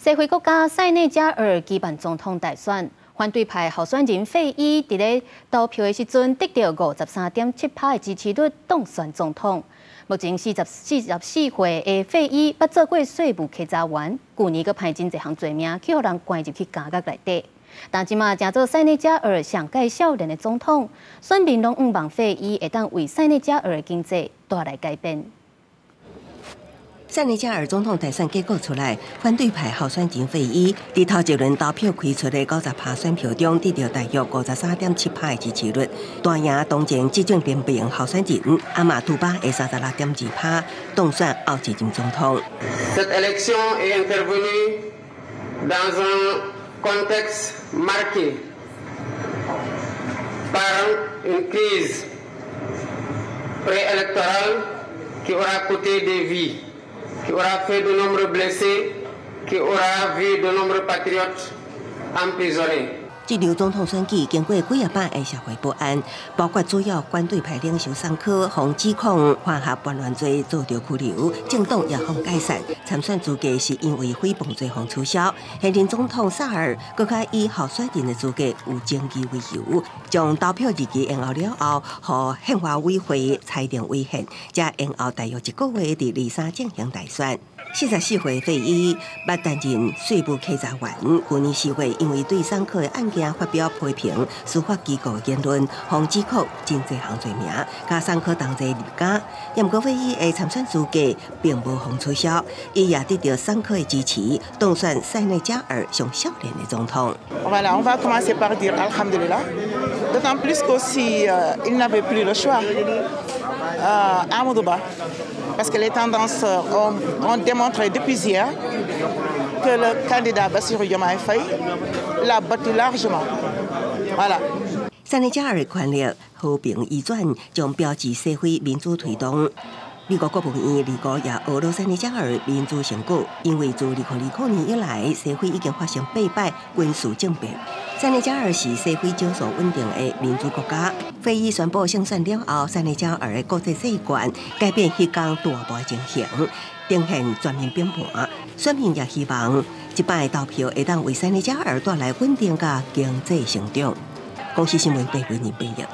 西非國家塞內加爾舉辦總統大選，反對派候選人費伊佇咧投票的時陣得著53.7%的支持率當選總統。目前44歲的費伊捌做過稅務稽查員，舊年閣判真濟項罪名，去予人關入去監獄內底。但這馬成做塞內加爾上蓋少年的總統，選民攏向望費伊會當為塞內加爾的經濟帶來改變。塞內加爾總統大選結果出來，反對派候選人費伊佇頭一輪投票開出的90趴選票中，得著大約53.7趴的支持率，大贏當前執政聯盟候選人阿馬杜巴的36.2趴，當選後一任總統。 Cette élection est intervenue dans un contexte marqué par une crise préélectorale qui aura coûté des vies, qui aura fait de nombreux blessés, qui aura vu de nombreux patriotes emprisonnés. 這場總統選舉經過幾仔擺的社會不安，包括主要反對派領袖桑科予指控犯下叛亂罪遭著拘留，政黨也予解散，參選資格是因為誹謗罪予取消。現任總統薩爾閣較以候選人的資格有爭議為由，將投票日期延後了後，予憲法委員會裁定違憲，才延後大約一個月，佇23進行大選。44歲費伊捌擔任稅務稽查員，舊年4月因為對桑科的案件發表批評司法機構言論，予指控真濟項罪名，共桑科同齊入監。毋過費伊的參選資格並無予取消，伊也得著桑科的支持，當選塞內加爾上少年的總統。 Voilà, on va commencer par dire Alhamdulillah. D'autant plus qu'aussi il n'avait plus le choix. Amadou Ba, parce que les tendances ont démontré depuis hier que le candidat Bassirou Diomaye Faye l'a battu largement. Voilà. 塞內加爾權力和平移轉，將標誌西非民主推動。美國國務院二五也呵咾塞內加爾民主成果，因為自2020年以來，西非已經發生八擺軍事政變。塞內加爾是西非少數穩定的民主國家。費伊宣布勝選了後，塞內加爾的國際債權改變彼工大部情形，呈現全面變盤。選民也希望這擺投票會當為塞內加爾帶來穩定佮經濟成長。公視新聞，白文仁編譯。